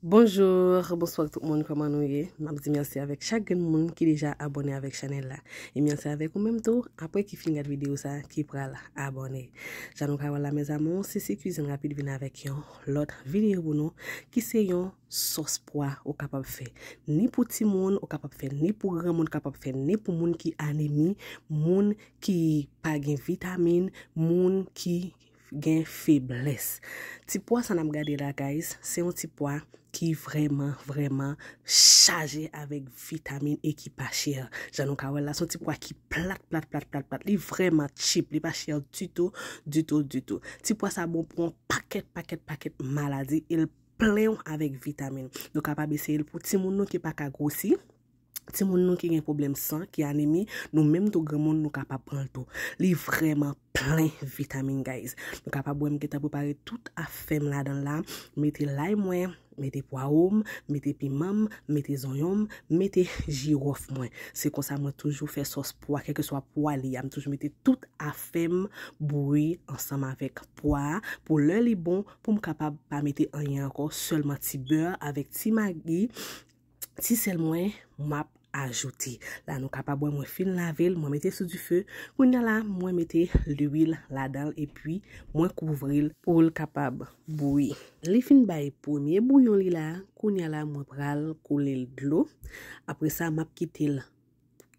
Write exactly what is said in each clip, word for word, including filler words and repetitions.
Bonjou, bonswa tout moun, kòman nou ye? M ap di mèsi avèk chak grenn moun ki deja abòne avèk chanèl la. E mèsi avèk ou menm tou, apre ki fin gad videyo sa, ki pral abòne. Jan nou ka wè la, mes amours, Sisi Cuisine Rapide vin avèk yon lòt videyo pou nou, ki se yon sòs pwa ou kapab fè. Ni pou timoun, ou kapab fè, ni pou granmoun, ou kapab fè, ni pou moun ki anemi, moun ki pa gen vitamin, moun ki gen feblès. Ti pwa sa n ap gade la, guys, se yon ti pwa ki vrèman, vrèman chaje avèk vitamin e ki pa chè. Jan nou ka wè la, se yon ti pwa ki plat, plat, plat, plat, plat. Li vrèman cheap, li pa chè ditou, ditou, ditou. Ti pwa sa bon pou yon pakèt, pakèt, pakèt maladi e l plen w avèk vitamin. Nou kapab eseye l pou timoun nou ki pa ka gwosi, timoun nou ki gen pwoblèm san, ki anemi, nou menm tou granmoun, nou kapab pran l tou. Li vrèman plen vitamin, guys. Nou kapab wè m gentan prepare tout afè m ladan l la. Mete lay mwen, mete pwawo m, mete piman m, mete zonyon m, mete jiwòf mwen. Se konsa mwen toujou fè sòs pwa, kèlkeswa pwa li a. M toujou mete tout afè m bouyi ansanm avèk pwa a, pou lè li bon, pou m kapab pa mete anyen ankò, sèlman ti bè avèk ti magi, ti sèl mwen, m ap ajoute. La, nou kapab wè mwen fin lave l, mwen mete sou dife. Kounye a la, mwen mete lwil ladan l, epi mwen kouvri l pou l kapab bouyi. Li fin bay premye bouyon li la, kounye a la, mwen pral koule l dlo. Apre sa, m ap kite l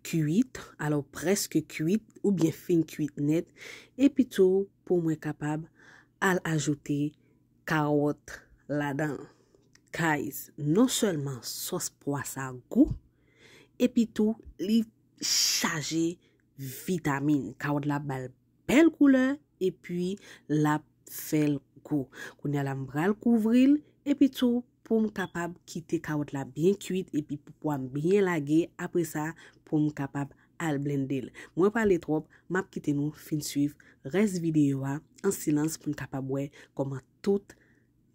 kwit, alò prèske kwit, oubyen fin kwit nèt. Epi tou, pou mwen kapab al ajoute kawòt ladan l. Guys, non sèlman sòs pwa sa gou, epi tou li chaje vitamin. Kawòt la ap ba l bèl koulè, epi l ap fè l gou. Kounye a la, m pral kouvri l, epi tou, pou m kapab kite kawòt la byen kwit, epi pou pwa m byen lage, apre sa, pou m kapab al blende l. Mwen pale twòp, m ap kite nou fin swiv rès videyo a an silans pou n kapab wè kòman tout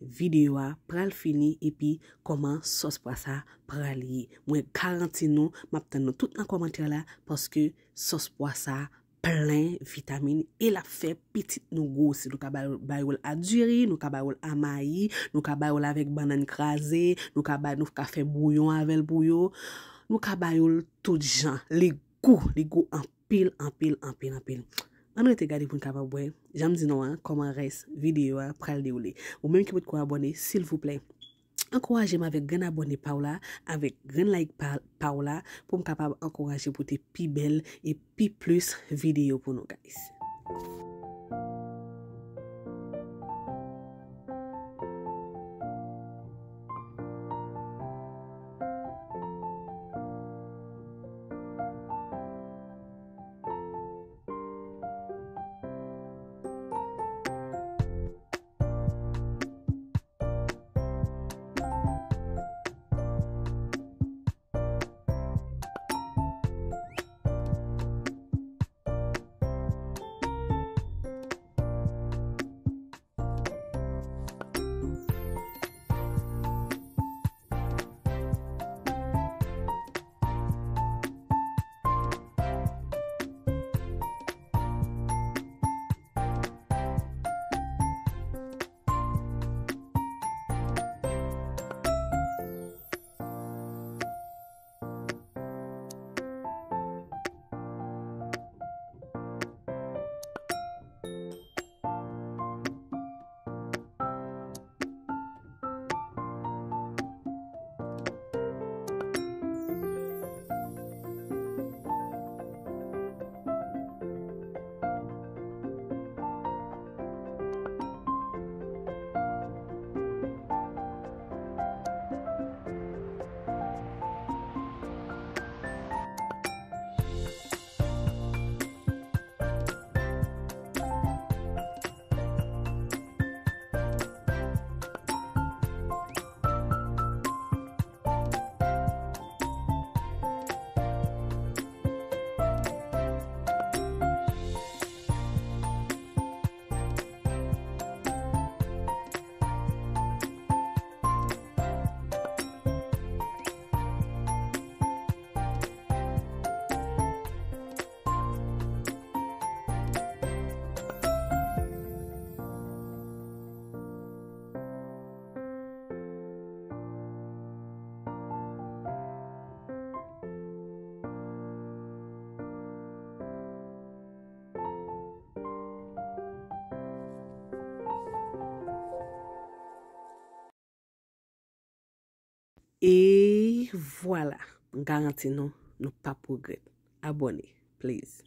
videyo a pral fini epi kòman sòs pwa sa pral ye. Mwen garanti nou, m ap tann nou tout nan kòmantè la, paske sòs pwa sa plen vitamin e l ap fè pitit nou gwosi. Nou ka ba yo, ba yo l a diri, nou ka ba yo l a mayi, nou ka ba yo l avèk bannann kraze, nou ka ba, nou ka fè bouyon avè l pou yo. Nou ka ba yo l tout jan. Li gou, li gou anpil, anpil, anpil, anpil. Ann rete gade pou n kapab wè. Jan m di nou an, kòman rès videyo a pral dewoule. Ou menm ki potko abòne, silvouplè, ankouraje m avèk grenn abòne pa w la, avèk grenn like pa, pa w la, pou m kapab ankouraje pote pi bèl e pi plis videyo pou nou, guys. E vwala, m garanti nou, nou p ap regrèt. Abòne, please.